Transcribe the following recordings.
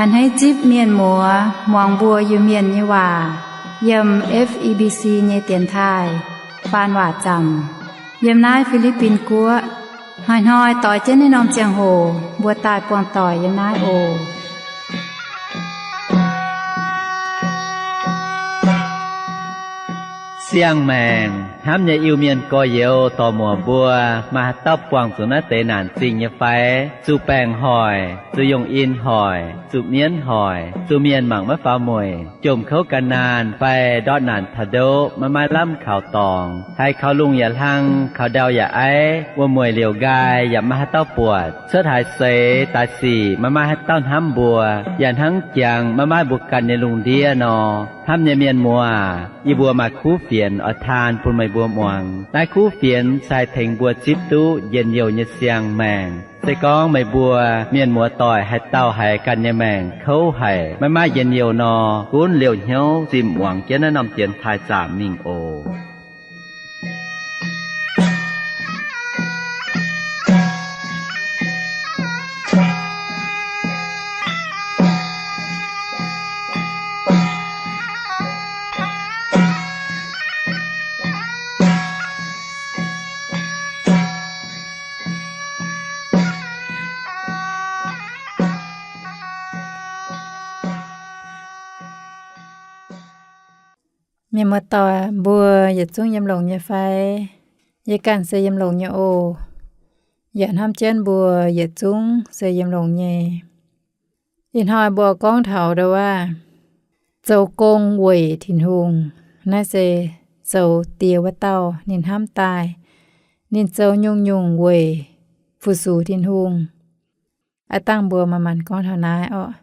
A'hneiv zipv mienh muoz muangx mbuo Iu-Mienh nyei waac yiem F E B C nyei dienx taaih faan waac zaamc yiem naaiv Fi^li^bin Guoqv. Hnoi-hnoi doix jienv naaiv norm ziangh hoc mbuo daaih buangh doic yiem naaiv oc. Siang-maengc hnamv nyei Iu-Mienh gorx-youz dorc-muoc mbuo, maaih haaix dauh buangh zuqc naaiv deix naanc zingh nyei fai? Zuqc baengc hoic, zuqc yungh in hoic, zuqc mienv hoic, zuqc mienh mangc maiv faaux mueic, jomc kouv gan naanh fai ndortv naanc taux ndoqv maiv maaih lamh kaux dorngx, haiz kaux lungh yaac hlang, kaux ndau yaac aiv, wuom-mueic liouc nqaai yaac maiv maaih haaix dauh buatc, cuotv haaix seix daaih sic maiv maaih haaix dauh hnamv mbuo, yaac hnangv jangx maiv maaih mbuo ganh nyei lungh ndiev nor. Hnamv nyei mienh muoz, yie mbuo maaih kuv fienx oix taan bun meih mbuo muangx. Naaiv kuv fienx se haih tengx mbuo zipv duqv njien-youh nyei siang-maengc. Se gorngv meih mbuo mienh muoz doic haaix dauh haiz ganh nyei maengc kouv haic, maiv maaih njien-youh nor, gunv liouh hnyouv zimh muangx jienv naaiv norm dienx taaih zaamc mingh oc. Mienh muoz-doic mbuo yietc zungv yiem longx nyei fai? Yie ganh se yiem longx nyei oc. Yaac hnamv jienv mbuo yietc zungv se yiem longx nyei. Ih hnoi mbuo gorngv taux ndau wuov, zoux gong weic Tin-Hungh. Naaiv se zoux die wuov dauh ninh hnamv daaih, ninh zoux nyungc-nyungc weic fu-sux Tin-Hungh. Aav dangh mbuo manc-manc gorngv taux naaiv orqc.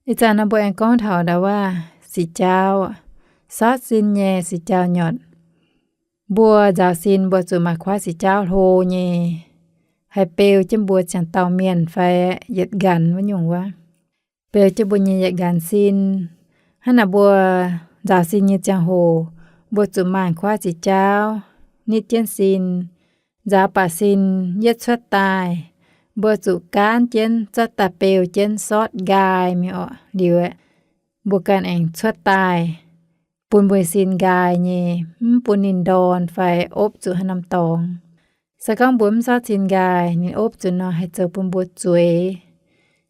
Ih zanc naaiv mbuo aengx gorngv taux ndau wuov siqc jaauv, sortv sin nyei siqc jaauv nyotc. Mbuo nzaaux sin mbuo zuqc maaih kuaaiv siqc jaauv hlo nyei, haih beu jienv mbuo ziangh dauh mienh fai yietc nqanx wuov nyungc wuov. Beu jienv mbuo nyei yietc nqanx sin. Hnangv naaic mbuo nzaaux sin nyei ziangh hoc, mbuo zuqc maaih kuaaiv siqc jaauv nitv jienv sin. Nzaaux baac sin yietv cuotv daaih, mbuo zuqc gaanv jienv zorqv daaih beu jienv sortv nqaai mingh orqc. Liuz aeqv, mbuo ganh aengx cuotv daaih bun mbuo sin nqaai nyei, mv bun ninh ndorn fai opv zuqc haaix norm dorngx. Se gorngv mbuo mv sortv sin nqaai, ninh opv zuqc nor haih zoux bun mbuo zueiz,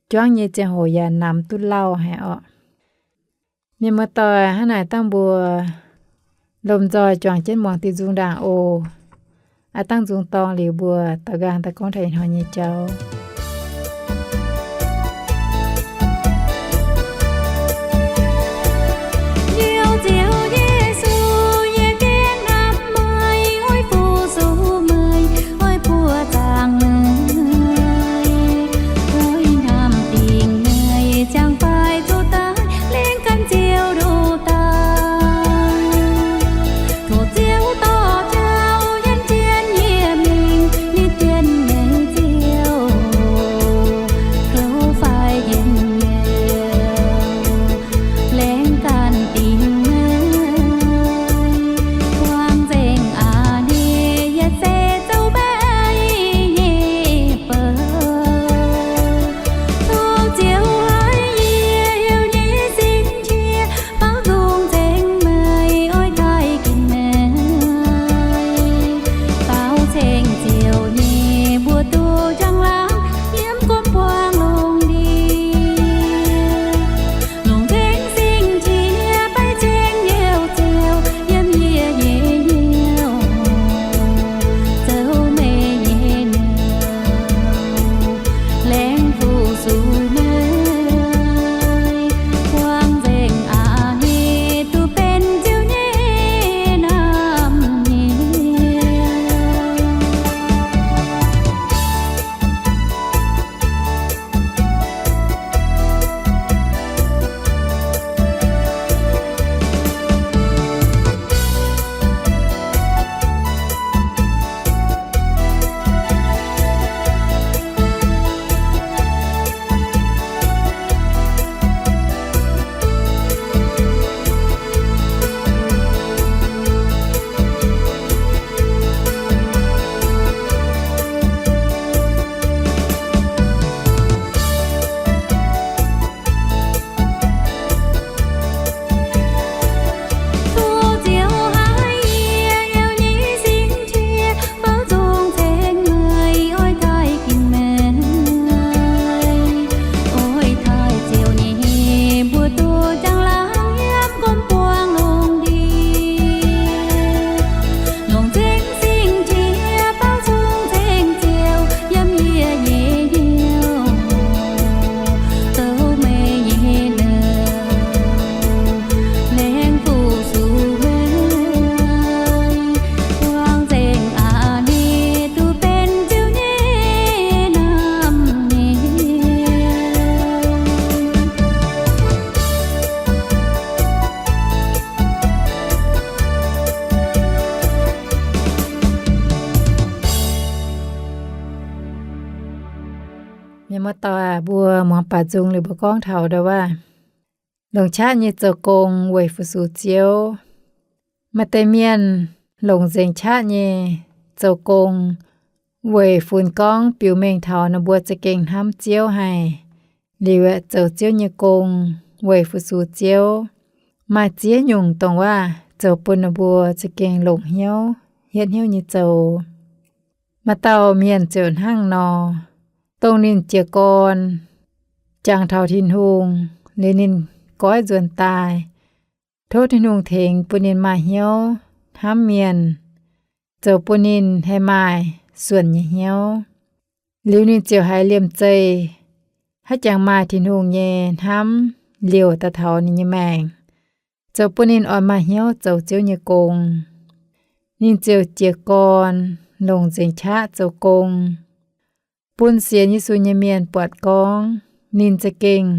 juangv nyei ziangh hoc yaac namx duqv lauh haic orqc. Mienh muoz-doic, hnangv naaic dangh mbuo lomh nzoih juangc jienv muangx diuh nzung ndaangc oc. Aav dangh nzung dorng liuz mbuo daux nqaang daaih gorngv taux ih hnoi nyei jauv. Liouh Ziouv Yesu, yie gengh hnamv meih, oix fu-sux meih, oix buoqc zaangc meih, oix hnamv dingc meih, ziangh faix zuqc daaih lengh ganh Ziouv ndoh daaih. Tov Ziouv dorh jauv yienc jienv yie mingh, nitv jienv meih Ziouv. Dauh aac, mbuo muangx baac nzung liuz mbuo gorngv taux ndau wuov longc qaqv nyei zoux gong weic fu-sux Ziouv. Maaih deix mienh longc nzengc qaqv nyei zoux gong weic funx gorngv biux mengh taux ninh mbuo za'gengh hnamv Ziouv haic, liuz aeqv, zoux Ziouv nyei gong weic fu-sux Ziouv. Maaih ziex nyungc dongh waac zoux bun ninh mbuo za'gengh longc hnyouv, hietv hnyouv nyei zoux. Maaih dauh mienh ziouc hnangv nor, dongh ninh jiez gorn jangx taux Tin-Hungh, liuz ninh goiv nzuonx daaih, tov Tin-Hungh tengx bun ninh maaih hnyouv hnamv mienh, zoux bun ninh haih maaih suonc nyei hnyouv. Liuz ninh ziouc haiz liemh zeih haaix jangx maaih Tin-Hungh nyei hnamv liouh daaih taux ninh nyei maengc, zoux bun ninh oix maaih hnyouv zoux Ziouv nyei gong. Ninh ziouc jiez gorn longc nzengc qaqv zoux gong, bun sienx Yesu nyei mienh buatc gorngv ninh za'gengh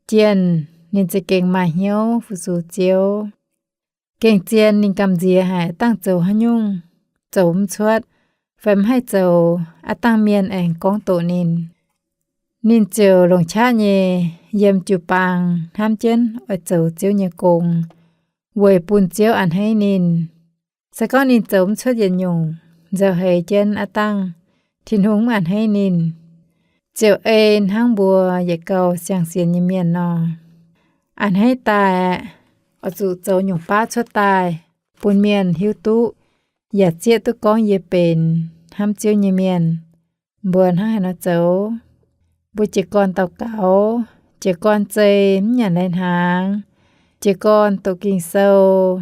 jienh, ninh za'gengh maaih hnyouv fu-sux Ziouv. Gengh zien ninh gamh nziex haic, dangh zoux haaix nyungc zoux mv cuotv fai mv haih zoux, aav dangh mienh aengx gorngv doqc ninh. Ninh ziouc longc qaqv nyei yiem jiu-baang hnamv jienv oix zoux Ziouv nyei gong, weic bun Ziouv a'hneiv ninh. Se gorngv ninh zoux mv cuotv yietc nyungc, nzauh heix jienv aav dangh Tin-Hungh mv a'hneiv ninh, ziouc ei hnangv mbuo yietc gauh siang-sienx nyei mienh nor, a'hneiv daaih aeqv, oix zuqc zoux nyungc baav cuotv daaih bun mienh hiuv duqv yaac zieqv duqv gorngv yie benx hnamv Ziouv nyei mienh. Mbuo hnangv haaix nor zoux? Mbuo jiez gorn daux gaux, jiez gorn zei mv nyanc lai-hnaangx, jiez gorn doqc Ging-Sou,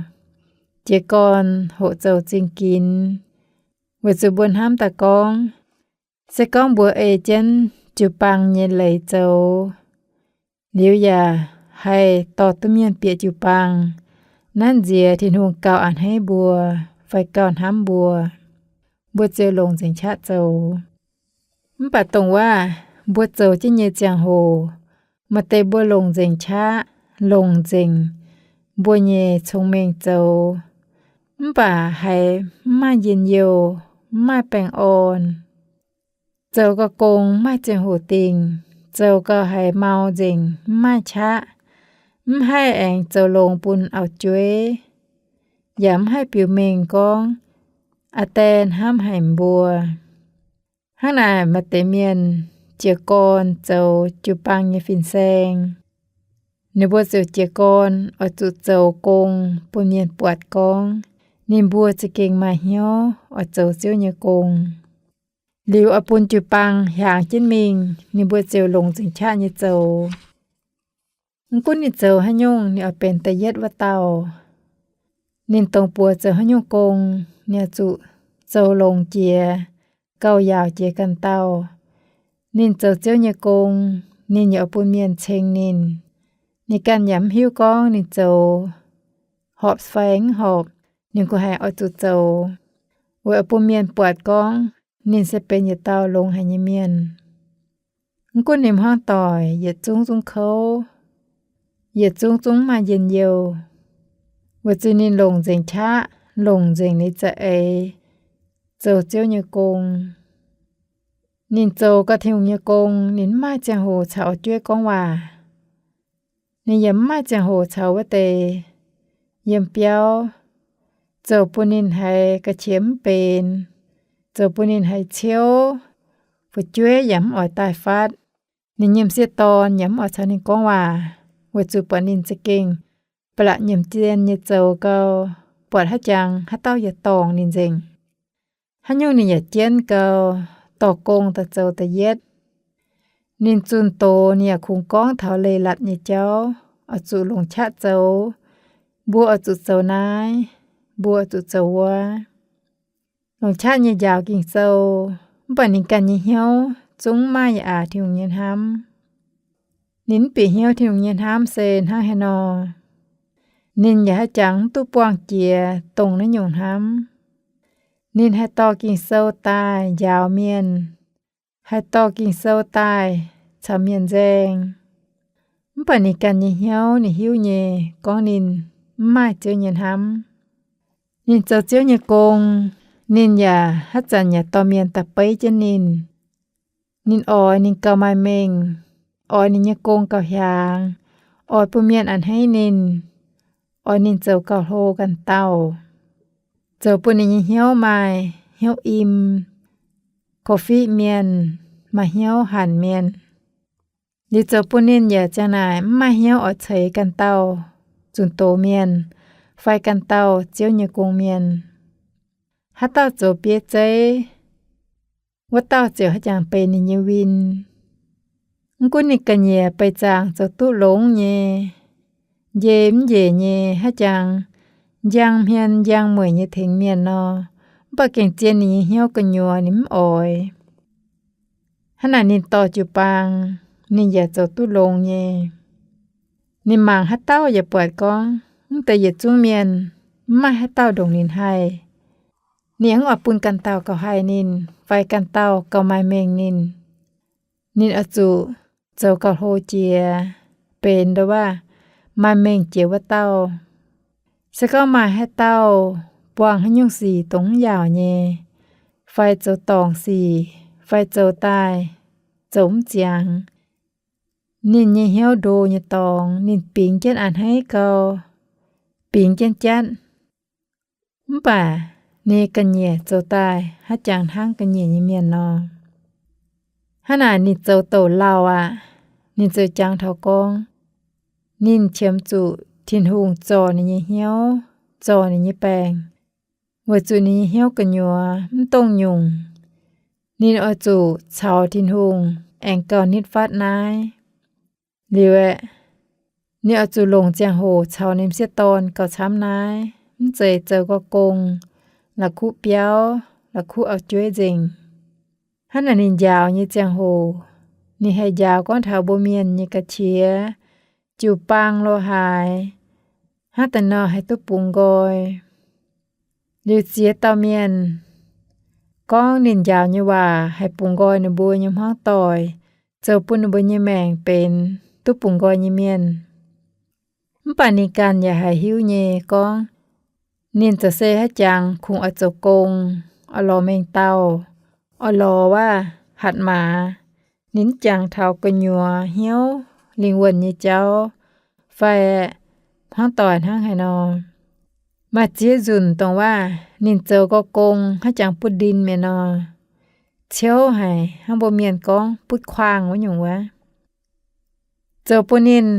jiez gorn hoqc zoux zingh ginx, weic zuqc mbuo hnamv daaih gorngv, se gorngv mbuo ei jienv jiu-baang nyei leiz zoux, liuz yaac haih dorh duqv mienh bieqc jiu-baang, naaiv nziex Tin-Hungh gauh a'hneiv mbuo fai gauh hnamv mbuo, mbuo ziouc longc nzengc qaqv zoux. Mv baac dongh waac mbuo zoux jienv nyei ziangh hoc, maaih deix mbuo longc nzengc qaqv, longc nzengc mbuo nyei cong-mengh zoux, mv baac haiz mv maaih njien-youh, mv maaih baengh orn. Zoux gau gong mv maaih ziangh hoc dingh, zoux gau haiz mau nzengc, mv maaih qaqv, mv haih aengx zoux longx bun auv-jueiv, yaac mv haih biux mengh gorngv aa die hnamv haic mbuo. Hnangv naaic, maaih deix mienh jiez gorn zoux jiu-baang nyei fin-saeng, ninh mbuo ziouc jiez gorn oix zuqc zoux gong bun mienh buatc gorngv ninh mbuo za'gengh maaih hnyouv oix zoux Ziouv nyei gong. Liuz oix bun jiu-baang hiaangx jienv mingh, ninh mbuo ziouc longc nzengc qaqv nyei zoux. Mv gunv ninh zoux haaix nyungc, ninh oix benx da'yietv wuov dauh. Ninh dongh buoz zoux haaix nyungc gong, ninh oix zuqc zoux longx jiex, gauh yaauc jiex ganh dauh. Ninh zoux Ziouv nyei gong, ninh yaac oix bun mienh ceng ninh. Ninh ganh yaac mv hiuv gorngv ninh zoux horpc fai mv horpc, ninh kungx haiz oix zuqc zoux, weic oix bun mienh buatc gorngv ninh se benx yietc dauh longx haic nyei mienh. Mv gunv ninh hmuangv doic yietc zungv zungv kouv, yietc zungv zungv mv maaih njien-youh, weic zuqc ninh longc nzengc qaqv, longc nzengc ninh za'eix zoux Ziouv nyei gong. Ninh zoux gau Tin-Hungh nyei gong, ninh mv maaih ziangh hoc caux auv-jueiv gorngv waac. Ninh yaac mv maaih ziangh hoc caux wuov deix yiem biauv, zoux bun ninh haiz ga'qiex mv benx, zoux bun ninh haiz ciouv, fu'jueiv yaac mv oix daaih fatv. Ninh nyei m'sieqv dorn yaac mv oix caux ninh gorngv waac, weic zuqc buatc ninh za'gengh ba'laqc nyiemc zien nyei zoux gau, buatc haaix jangx haaix dauh yaac dorngc ninh nzengc. Haaix nyungc ninh yaac jienv gau, dorh gong daaih zoux da'yietv. Ninh zunh doz ninh yaac kungx gorngv taux leiz-latc nyei jauv, oix zuqc longc qaqv zoux, mbuo oix zuqc zoux naaiv, mbuo oix zuqc zoux wuov. Longc qaqv nyei njaaux Ging-Sou, mv baac ninh ganh nyei hnyouv zungv mv maaih yaac aax Tin-Hungh nyei hnamv. Ninh mv bieqc hnyouv Tin-Hungh nyei hnamv se hnangv haaix nor. Ninh yaac haaix jangx mv duqv buangh jiex dongh naaiv nyungc hnamv. Ninh haih dorh Ging-Sou daaih njaaux mienh, haih dorh Ging-Sou daaih caux mienh nzaeng. Mv baac ninh ganh nyei hnyouv ninh hiuv nyei gorngv ninh mv maaih Ziouv nyei hnamv. Ninh zoux Ziouv nyei gong, ninh yaac haaix zanc yaac dorh mienh daaih beiv jienv ninh. Ninh oix ninh gauh maaih mengh, oix ninh nyei gong gauh hiaangx, oix bun mienh a'hneiv ninh, oix ninh zoux gauh hlo ganh dauh, zoux bun ninh nyei hnyouv maaih hnyouv im, korv-fiqv mienh, maaih hnyouv hanc mienh. Liuz zoux bun ninh yaac ziang naaic mv maaih hnyouv oix ceix ganh dauh zunh doz mienh fai ganh dauh Ziouv nyei gong-mienh. Haaix dauh zoux bieiv zeiv, wuov dauh ziouc haaix jangx benx ninh nyei win. Mv gunv ninh ga'nyiec beih zaangc zoux duqv longx nyei, njei mv njiec nyei, haaix jangx njang hmien njang mueic nyei tengx mienh nor, mv baac gengh zien ninh nyei hnyouv gu'nyuoz ninh mv oix. Hnangv naaic ninh dorh jiu-baang, ninh yaac zoux duqv longx nyei. Ninh mangc haaix dauh yaac buatc gorngv mv deix yietc zungv mienh mv maaih haaix dauh ndongc ninh haih. Ninh mv oix bun ganh dauh gauh haih ninh fai ganh dauh gauh maaih mengh ninh. Ninh oix zuqc zoux gauh hlo jiex, benx ndo waac maaih mengh jiex wuov dauh. Se gorngv maaih haaix dauh buangh haaix nyungc sic dongh mv yaauc nyei, fai zoux dorngc sic, fai zoux daaih zoux mv ziangx, ninh nyei hnyouv ndo nyei dorngx, ninh bingx jienv a'hneiv gau, bingx jienv jatv. Mv baac ninh ga'nyiec zoux daaih haaix jangx hnangv ga'nyiec nyei mienh nor. Hnangv naaic ninh zoux douc lauh aqv. Ninh ziouc jangx taux gorngv, ninh qiemx zuqc Tin-Hungh zorc ninh nyei hnyouv, zorc ninh nyei baengc, weic zuqc ninh nyei hnyouv gu'nyuoz mv dongh nyungc. Ninh oix zuqc caux Tin-Hungh aengx gauh nitv fatv naaiv. Liuz aeqv, ninh oix zuqc longc ziangh hoc caux ninh m'sieqv dorn gauh camv naaiv, mv zeiz zoux gauh gong, la'kuqv biauv, la'kuqv auv-jueiv nzengc. Hnangv naaic ninh njaaux nyei ziangh hoc, ninh haih njaaux gorngv taux mbuo mienh nyei ga'qiex, jiu-baang lo haaix, hnangv daaih nor haih duqv bungx nqoi. Liuz ziex dauh mienh gorngv ninh njaaux nyei waac haih bungx nqoi ninh mbuo nyei hmuangv doic, zoux bun ninh mbuo nyei maengc benx duqv bungx nqoi nyei mienh. Mv baac ninh ganh yaac haiz hiuv nyei gorngv, ninh za'gengh se haaix jangx kungx oix zoux gong, oix lorz mengh dauh, oix lorz waac hatc maaz. Ninh mv jangx taux gu'nyuoz hnyouv, lingh wuonh nyei jauv, fai hmuangv doic hnangv haaix nor. Maaih ziex nzunc dongh waac ninh zoux gauh gong haaix jangx butv ndin mi'aqv nor, ciouv haic, hnangv mbuo mienh gorngv butv kuaang wuov nyungc wuov. Zoux bun ninh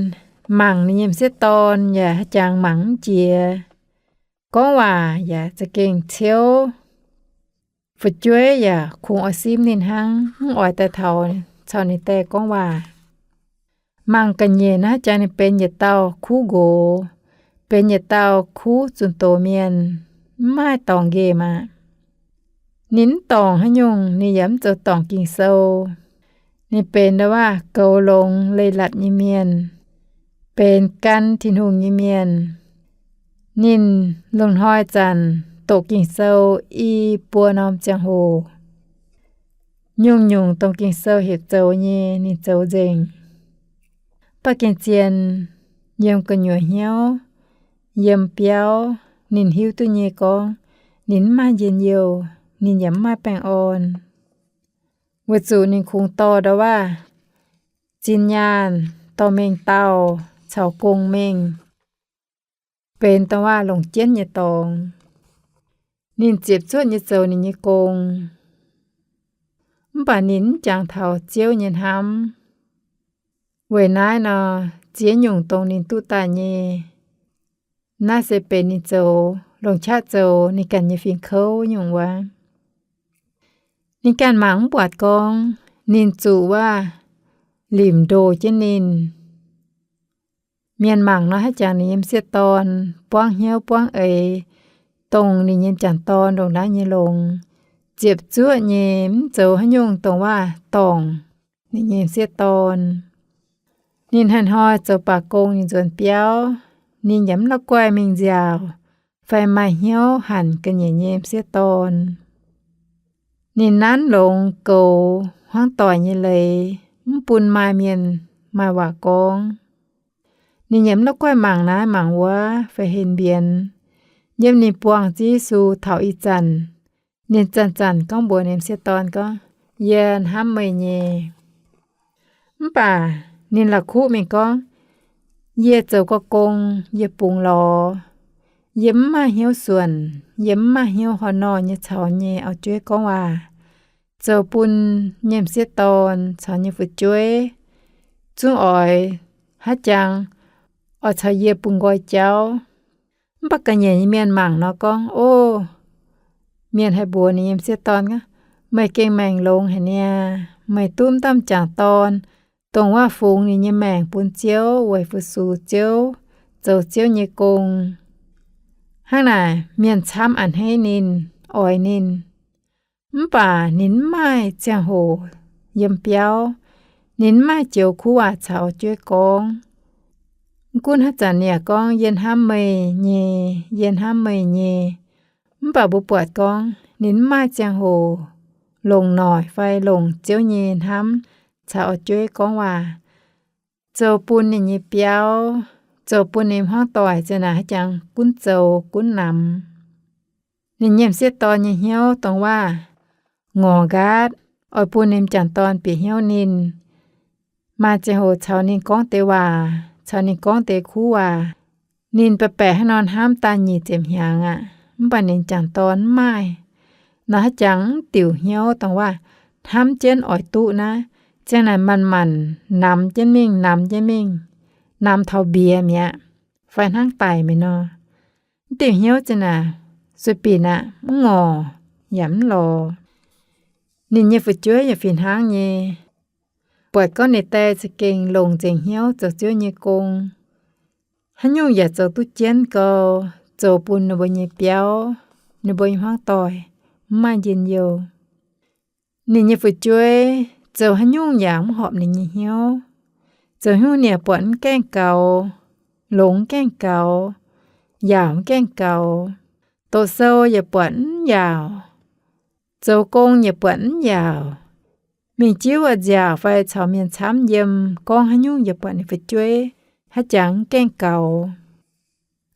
mangc ninh nyei m'sieqv dorn yaac haaix jangx mangc mv jiex. Gorngv waac yaac za'gengh ciouv. Fu'jueiv yaac kungx oix simv ninh hnangv, mv oix daaih taux caux ninh daaih gorngv waac. Mangc ga'nyiec naaiv haaix jangx ninh benx yietc dauh kuv nqox, benx yietc dauh kuv zunh doz mienh, mv maaih dorngc nqemh aqv. Ninh mv dorngc haaix nyungc, ninh yaac mv zoux dorngc Ging-Sou. Ninh benx ndo waac goux longx leiz-latc nyei mienh, benx gan Tin-Hungh nyei mienh. Ninh lungh hnoi zanc doqc Ging-Sou i buo norm ziangh hoc. Nyungc-nyungc dongh Ging-Sou heuc zoux nyei ninh zoux nzengc. Mv baac gengh zien yiem gu'nyuoz hnyouv, yiem biauv, ninh hiuv duqv nyei gorngv ninh mv maaih njien-youh, ninh yaac mv maaih baengh orn. Weic zuqc ninh kungx dorh ndo waac zinh nyaanh, dorh mengh dauh caux gong mengh, benx ndo waac longc jienv nyei dorngx. Ninh ziepc zuoqv nyei zoux ninh nyei gong, mv baac ninh mv jangx taux Ziouv nyei hnamv. Weic naaiv nor, ziex nyungc dongh ninh duqv daaih nyei, naaiv se benx ninh zoux, longc qaqv zoux ninh ganh nyei fingx kouv nyungc wuov. Ninh ganh mangc mv buatc gorngv ninh zuqc waac limc ndoh jienv ninh. Mienh mangc nor haaix jangx ninh nyei m'sieqv dorn buangv hnyouv buangv eix, dongh ninh nyei m'jangc dorn ndongc naaiv nyei longx, ziepc zuoqv nyei, mv zoux haaix nyungc dongh waac dorngc ninh nyei m'sieqv dorn. Ninh hnoi-hnoi zoux baac gong ninh nzuonx biauv, ninh yaac mv la'guaih mingh nziaauc fai maaih hnyouv hanc ga'nyiec nyei m'sieqv dorn. Ninh nanv longx goux hmuangv doic nyei leiz, mv bun maaih mienh maaih waac gorngv. Ninh yaac mv la'guaih mangc naaiv mangc wuov fai henv mbienx. Yiem ninh buangh Ziouv Yesu taux ih zanc, ninh zanc-zanc gorngv mbuox ninh m'sieqv dorn gorngv, yie hnamv meih nyei. Mv baac ninh la'kuqv mingh gorngv, yie zoux gong, yie bungx lorz, yie mv maaih hnyouv suonc, yie mv maaih hnyouv horh nor nyei caux nyei auv-jueiv gorngv waac, zoux bun nyei m'sieqv dorn caux nyei fu'jueiv zungv oix haaix jangx oix caux yie bungx nqoi jauv. Mv baac ga'nyiec nyei mienh mangc nor gorngv, o, mienh haih mbuox ninh nyei m'sieqv dorn gorngv, meih gengh maengc longx haic niaa. Meih duqv m'dauh m'jangc dorn, dongh waac fungx ninh nyei maengc bun Ziouv, weic fu-sux Ziouv, zoux Ziouv nyei gong. Hnangv naaic mienh camv a'hneiv ninh, oix ninh. Mv baac ninh mv maaih ziangh hoc yiem biauv, ninh mv maaih joux kuv waac caux auv-jueiv gorngv. Mv gunv haaix zanc ninh yaac gorngv, yie hnamv meih nyei, yie hnamv meih nyei. Mv baac mbuo buatc gorngv ninh mv maaih ziangh hoc longc noic fai longc Ziouv nyei hnamv caux auv-jueiv gorngv waac, zoux bun ninh nyei biauv, zoux bun ninh hmuangv doic ziang naaic haaix jangx gunv zoux gunv namx. Ninh nyei m'sieqv dorn nyei hnyouv dongh waac ngorc nqaatv, oix bun ninh m'jangc dorn bieqc hnyouv ninh, maaih ziangh hoc caux ninh gorngv deix waac, caux ninh gorngv deix kuv waac. Ninh baeqc baeqc haaix nor hnamv daaih nyic ziepc hnyangx aqv, mv baac ninh m'jangc dorn mv maaih. Nor haaix jangx mv diuc hnyouv dongh waac hnamv jienv oix duqv naaiv, ziang naaic manc-manc namx jienv mingh, namx jienv mingh, namx taux mbiex mi'aqv, fai hnangv daic mi'aqv nor. Mv diuc hnyouv ziang naaic sueih binc aqv, mv ngorc yaac mv lorz. Ninh nyei fu'jueiv yaac fih hnangv nyei. Buatc gorngv ninh die za'gengh longc nzengc hnyouv zoux Ziouv nyei gong, haaix nyungc yaac zoux duqv jienv gau, zoux bun ninh mbuo nyei biauv, ninh mbuo nyei hmuangv doic mv maaih njien-youh. Ninh nyei fu'jueiv zoux haaix nyungc yaac mv horpc ninh nyei hnyouv. Zoux haaix nyungc ninh yaac buatc mv gaengh gaux, longx mv gaengh gaux, yaauc mv gaengh gaux. Doqc sou yaac buatc mv yaauc. Zoux gong yaac buatc mv yaauc. Mingh jiuv a'nziaauc fai caux mienh camv yiem, gorngv haaix nyungc yaac buatc ninh fu'jueiv haaix jangx mv gaengh gaux.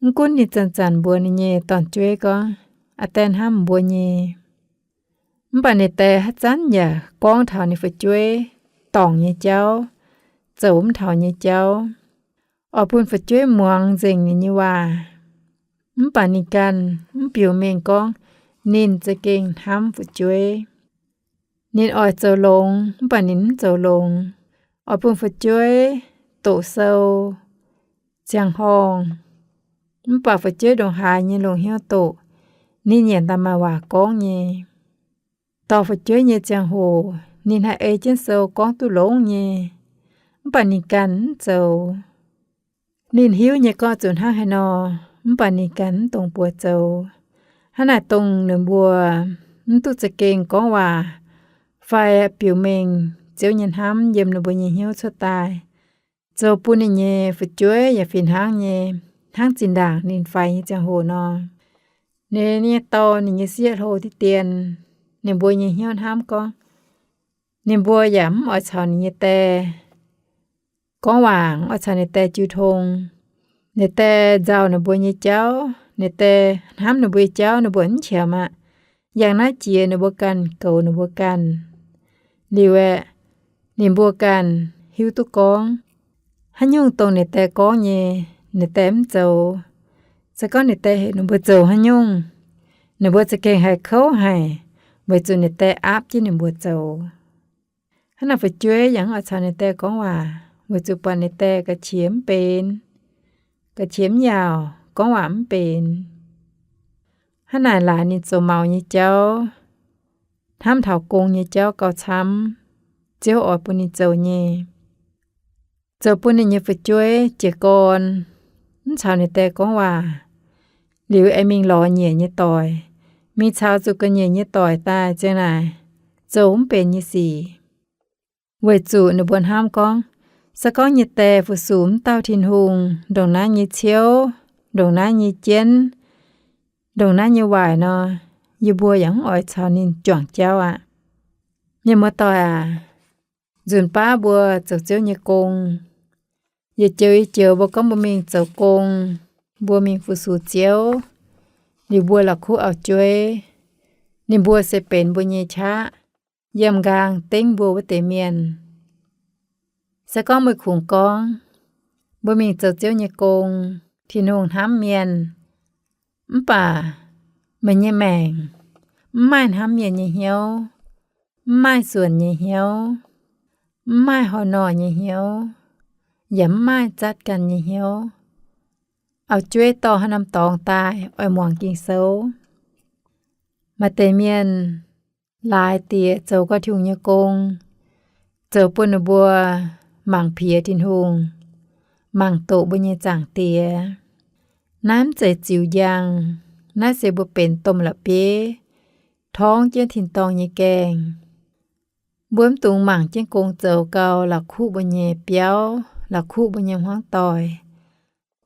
Mv gunv ninh zanc-zanc mbuox ninh nyei dorn-jueiv gorngv, aa, die hnamv mbuo nyei. Mv baac ninh die haaix zanc yaac gorngv taux ninh fu'jueiv dorngc nyei jauv, zoux mv taux nyei jauv, oix bun fu'jueiv muangx nzengc ninh nyei waac. Mv baac ninh ganh mv biux mengh gorngv ninh za'gengh hnamv fu'jueiv. Ninh oix zoux longx, mv baac ninh mv zoux longx, oix bun fu'jueiv doqc sou, ziangh horngh. Mv baac fu'jueiv ndongc haaix nyei longc hnyouv doqc, ninh yaac daaih maaih waac gorngv nyei. Dorh fu'jueiv nyei ziangh hoc ninh haih ei jienv sou gorngv duqv longx nyei, mv baac ninh ganh mv zoux. Ninh hiuv nyei gorngv zuqc hnangv haaix nor, mv baac ninh ganh mv dongx buoz zoux. Hnangv naaic dongh ninh mbuo mv duqv za'gengh gorngv waac fai biux mengh Ziouv nyei hnamv yiem ninh mbuo nyei hnyouv cuotv daaih, zoux bun ninh nyei fu'jueiv yaac fih hnangv nyei, hnangv zinh ndaangc ninh faix nyei ziangh hoc nor. Ninh nyei dorn, ninh nyei sieqv hlo diqv dien, ninh mbuo nyei hnyouv hnamv gorngv, ninh mbuo yaac mv oix caux ninh nyei die gorngv waac, mv oix caux ninh die jiu tong. Ninh die nzauh ninh mbuo nyei jauv, ninh die hnamv ninh mbuo nyei jauv ninh mbuo mv qiemx aqv. Yangh naaiv jiex ninh mbuo ganh goux ninh mbuo ganh. Liuz aeqv, ninh mbuo ganh hiuv duqv gorngv, haaix nyungc dongh ninh die gorngv nyei, ninh die mv zoux. Se gorngv ninh die heuc ninh mbuo zoux haaix nyungc, ninh mbuo za'gengh haiz kouv haic, weic zuqc ninh die aapv jienv ninh mbuo zoux. Hnangv naaic fu'jueiv yaac mv oix caux ninh die gorngv waac, weic zuqc buatc ninh die ga'qiex mv benx, ga'qiex mv yaauc, gorngv waac mv benx. Hnangv naaic laaix ninh zoux maux nyei jauv, hnamv taux gong nyei jauv gauh camv, Ziouv oix bun ninh zoux nyei. Zoux bun ninh nyei fu'jueiv jiez gorn, mv caux ninh die gorngv waac, liuz aengx mingh lorz nyiec nyei doic, mingh caux zuqc ga'nyiec nyei doic daaih ziang naaic, zoux mv benx nyei sic. Weic zuqc ninh mbuo hnamv gorngv, se gorngv yie die fu-sux mv dauh Tin-Hungh ndongc naaiv nyei ciouv, ndongc naaiv nyei jienv, ndongc naaiv nyei waaic nor, yie mbuo yaac mv oix caux ninh juangc jauv aqv. Mienh muoz-doic aac, nzunc baav mbuo zoux Ziouv nyei gong, yietc joux yietc joux mbuo gorngv mbuo mingh zoux gong, mbuo mingh fu-sux Ziouv, liuz mbuo la'kuqv auv-jueiv, ninh mbuo se benx mbuo nyei qaqv. yiem nqaang dengv mbuo wuov deix mienh. Se gorngv meih kungx gorngv, mbuo mingh zoux Ziouv nyei gong, Tin-Hungh hnamv mienh, mv baac meih nyei maengc mv maaih hnamv mienh nyei hnyouv, mv maaih suonc nyei hnyouv, mv maaih hoi nor nyei hnyouv, yaac mv maaih zatv ganh nyei hnyouv, auv-jueiv dorh haaix norm dorngx daaih oix muangx Ging-Sou? Maaih deix mienh laaix diex zoux gau Tin-Hungh nyei gong, zoux bun ninh mbuo mangc piex Tin-Hungh, mangc doqc mbuo nyei Zaangc Diex. Naaiv mv zeiz ziux njang, naaiv se mbuo benx domh la'bieiv torngv jienv tin-dorngh nyei gaengh. Mbuo mv dungx mangc jienv gong zoux gau, la'kuqv mbuo nyei biauv, la'kuqv mbuo nyei hmuangv doic,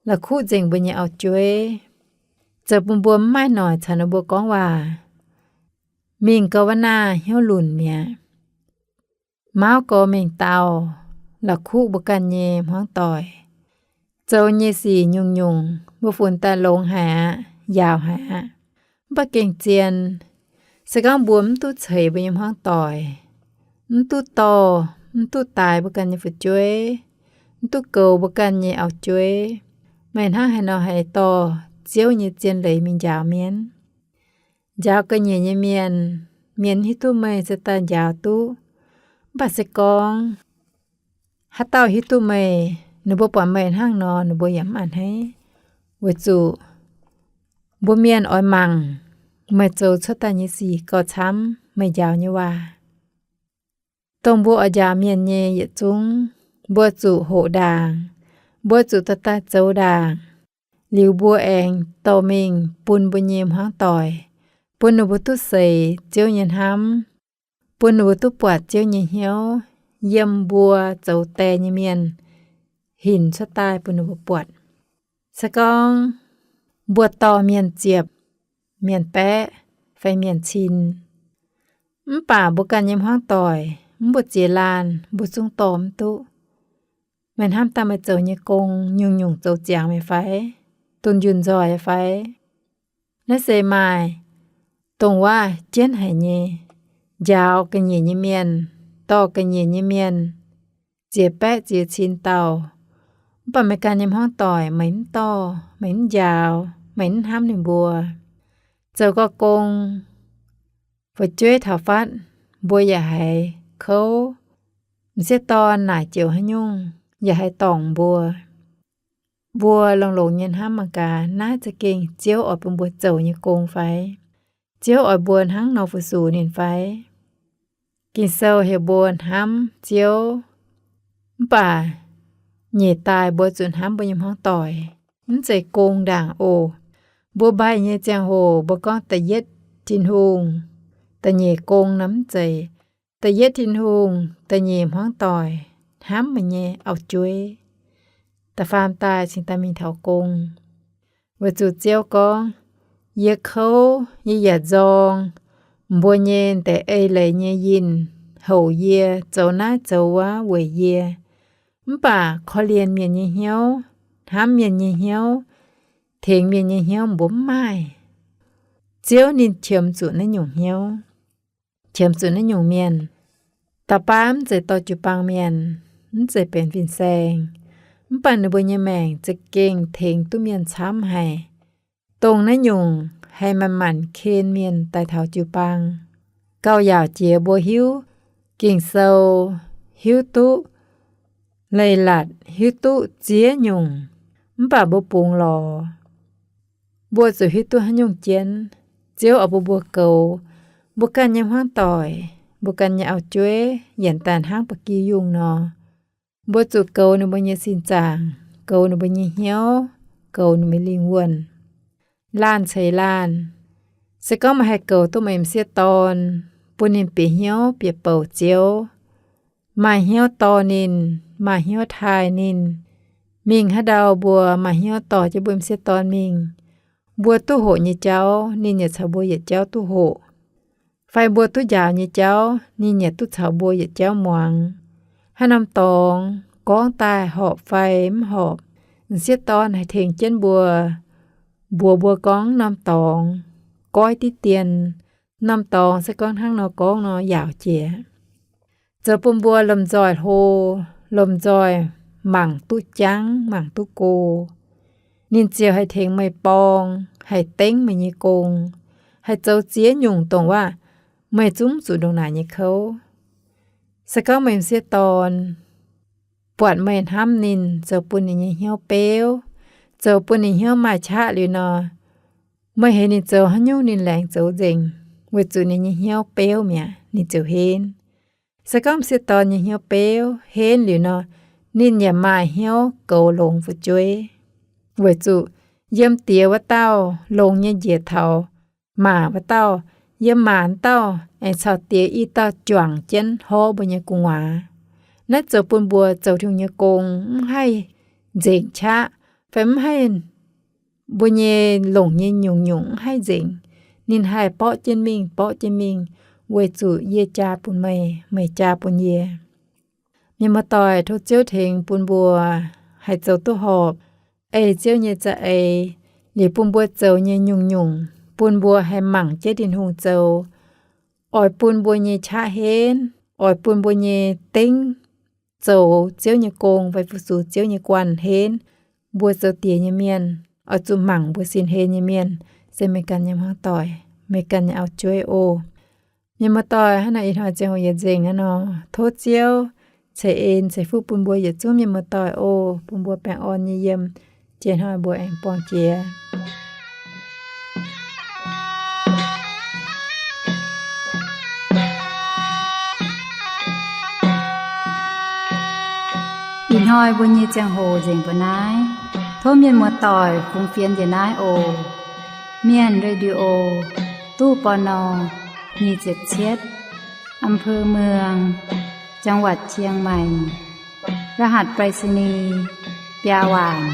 la'kuqv nzengc mbuo nyei auv-jueiv, zoux bun mbuo mv maaih noic caux ninh mbuo gorngv waac. Mingh gau wuov naah hnyouv lunc mi'aqv. Mauv gau mengh dauh, la'kuqv mbuo ganh nyei hmuangv doic. Zoux nyei sic nyungc-nyungc mbuo funx daaih longx haic aqv, njaaux haic aqv. Mv baac gengh zien, se gorngv mbuo mv duqv ceix mbuo nyei hmuangv doic, mv duqv dorh, mv duqv daix mbuo ganh nyei fu'jueiv, mv duqv goux mbuo ganh nyei auv-jueiv, meih hnangv haaix nor haih dorh Ziouv nyei zien leiz mingh njaaux mienh? Njaaux ga'nyiec nyei mienh, mienh mv hiuv duqv meih se daaih njaaux duqv. Mv baac se gorngv haaix dauh hiuv duqv meih, ninh mbuo buatc meih hnangv nor, ninh mbuo yaac mv a'hneiv, weic zuqc mbuo mienh oix mangc meih zoux cuotv daaih nyei sic gauh camv meih njaaux nyei waac. Dongh mbuo oix njaaux mienh nyei yietc zungv, mbuo zuqc hoqc ndaangc, mbuo zuqc dorh daaih zoux ndaangc, liuz mbuo aengx dorh mingh bun mbuo nyei hmuangv doic, bun ninh mbuo duqv seix Ziouv nyei hnamv, bun ninh mbuo duqv buatc Ziouv nyei hnyouv yiem mbuo zoux die nyei mienh hinc cuotv daaih bun ninh mbuo buatc. Se gorngv mbuo dorh mienh ziepc, mienh baeqv, fai mienh cin, mv baac mbuo ganh nyei hmuangv doic mv mbu'ziex laanh, mbuo zungv dorh mv duqv. Meih hnamv daaih meih zoux nyei gong nyungc-nyungc zoux ziangx meih fai? Dunh yunh nzoih fai? Naaiv se maaih dongh waac jienv haic nyei, njaaux ga'nyiec nyei mienh, dorh ga'nyiec nyei mienh, ziex baeqv ziex cin dauh, mv baac meih ganh nyei hmuangv doic meih mv dorh, meih mv njaaux, meih mv hnamv ninh mbuo. Zoux gau gong, fu'jueiv taux fatv, mbuo yaac haiz kouv. M'sieqv dorn naaic joux haaix nyungc yaac haih dorngc mbuo. Mbuo longx-longx nyei hnamv mangc gaax, naaiv za'gengh Ziouv oix bun mbuo zoux nyei gong fai? Ziouv oix mbuo hnangv nor fu-sux ninh fai? Ging-Sou heuc mbuo hnamv Ziouv, mv baac nyeic daaih mbuo zuqc hnamv mbuo nyei hmuangv doic. Mv zeiz gong ndaangc oc. Mbuo mbaih nyei ziangh hoc mbuo gorngv da'yietv Tin-Hungh, da'nyeic gong nor mv zeiz. Da'yietv Tin-Hungh, da'nyeic hmuangv doic, hnamv meih nyei auv-jueiv. Da'faam daaih cingx daaih mingh taux gong. Weic zuqc Ziouv gorngv, yie kouv, yie yaac nzorng mbuo nyei ndeic ei leiz nyei yinh houc yie, zoux naaiv zoux wuov weic yie. Mv baac korv-lienh mienh nyei hnyouv, hnamv mienh nyei hnyouv, tengx mienh nyei hnyouv mbuo mv maaih. Ziouv ninh qiemx zuqc naaiv nyungc hnyouv, qiemx zuqc naaiv nyungc mienh. Da'baav mv zeiz dorh jiu-baang mienh, mv zeiz benx fin-saeng, mv baac ninh mbuo nyei maengc za'gengh tengx duqv mienh camv haic. Dongh naaiv nyungc haih manc-manc ken mienh daaih taux jiu-baang. Gauh yaauc jiex mbuo hiuv Ging-Sou, hiuv duqv leiz-latc, hiuv duqv ziex nyungc, mv baac mbuo bungx lorz. Mbuo zuqc hiuv duqv haaix nyungc jienv, Ziouv oix bun mbuo goux mbuo ganh nyei hmuangv doic, mbuo ganh nyei auv-jueiv yienc daaih hnangv ba'gi yungh nor. Mbuo zuqc goux ninh mbuo nyei sin zaangc, goux ninh mbuo nyei hnyouv, goux ninh mbuo lingh wuonh. Laanh ceix laanh. Se gorngv meih haih goux duqv meih m'sieqv dorn, bun ninh bieqc hnyouv bieqc bouc Ziouv, maaih hnyouv dorh ninh, maaih hnyouv taaih ninh, mingh haaix ndau mbuo maaih hnyouv dorh jienv mbuo m'sieqv dorn mingh, mbuo duqv hoqc nyei jauv ninh yaac caux mbuo yietc jauv duqv hoqc, fai mbuo duqv njaaux nyei jauv ninh yaac duqv caux mbuo yietc jauv muangx. Haaix norm dorngx gorngv daaih horpc fai mv horpc, m'sieqv dorn haih tengx jienv mbuo, mbuox mbuo gorngv norm dorngx goiv diqv dien, norm dorngx se gorngv hnangv nor gorngv nor yaauc jiex. Zoux bun mbuo lomh nzoih hlo, lomh nzoih mangc duqv jangv, mangc duqv go. Ninh ziouc haih tengx meih borng, haih dengv meih nyei gong, haih zoux ziex nyungc dongh waac meih zungv zuqc ndongc naaic nyei kouv. Se gorngv meih m'sieqv dorn buatc meih hnamv ninh, zoux bun ninh nyei hnyouv beuv, zoux bun ninh hnyouv maaih qaqv liuz nor, meih heuc ninh zoux haaix nyungc ninh laengz zoux nzengc, weic zuqc ninh nyei hnyouv beuv mi'aqv, ninh ziouc henv. Se gorngv m'sieqv dorn nyei hnyouv beuv henv liuz nor, ninh yaac maaih hnyouv goux longx fu'jueiv, weic zuqc yiem diex wuov dauh longx nyei njiec taux maac wuov dauh, yiem maac wuov dauh aengx caux diex i dauh juangc jienv horv mbuo nyei gu'nguaaz. Naaiv zoux bun mbuo zoux Tin-Hungh nyei gong mv haih nzengc qaqv, fai mv haih, mbuo nyei longc nyei nyungc-nyungc mv haih nzengc. Ninh haih borqv jienv mingh, borqv jienv mingh, weic zuqc yie jaa bun meih, meih jaa bun yie. Mienh muoz-doic, tov Ziouv tengx bun mbuo haih zoux duqv horpc, ei Ziouv nyei za'eix, liuz bun mbuo zoux nyei nyungc-nyungc bun mbuo haih mangc jienv Tin-Hungh zoux, oix bun mbuo nyei qaqv henv, oix bun mbuo nyei dengv zoux Ziouv nyei gong fai fu-sux Ziouv nyei guanh henv. Mbuo zoux diex nyei mienh oix zuqc mangc mbuo sin hlen nyei mienh, se meih ganh nyei hmuangv doic, meih ganh nyei auv-jueiv oc. Mienh muoz-doic, hnangv naaic ih hnoi ziangh hoc yietc nzengc aqv nor, tov Ziouv ceix en ceix fuqv bun mbuo yietc zungv mienh muoz-doic oc, bun mbuo baengh orn nyei yiem. Jiex hnoi mbuo aengx buangh jiex. Ih hnoi mbuo nyei ziangh hoc nzengc mbuo naaiv. Tov mienh muoz-doic fungx fienx njiec naaiv oc. Mienh Radio, ตู้ ปณ. nyic ziepc cietv, อำเภอเมือง จังหวัดเชียงใหม่ รหัสไปรษณีย์ biaa waanc.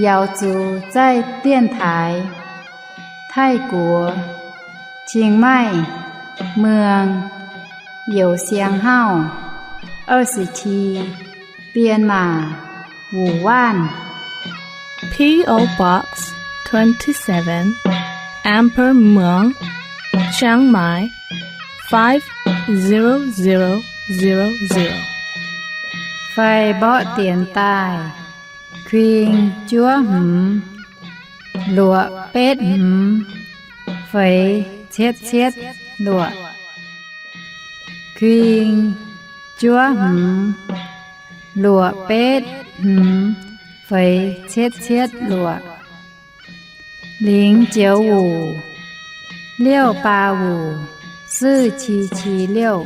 Yaux zuqc zaih dienx taaix Taiv-Guoqv, Chiang Mai, Muang, Youz Siang Hauv, Aa Se Ti, Bienh Maac, Wuc Waanv. P O Box twenty-seven, Amber Muang, Chiang Mai, five zero zero zero zero. Fai mborqv dienx daaih, kuing juov hmz, luoqc betv hmz, feix cietv cietv luoqc. Kuing juov hmz, luoqc betv hmz, feix cietv cietv luoqc. 零九五 六八五 四七七六.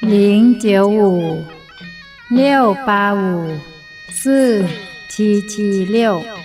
零九五 六八五 四七七六.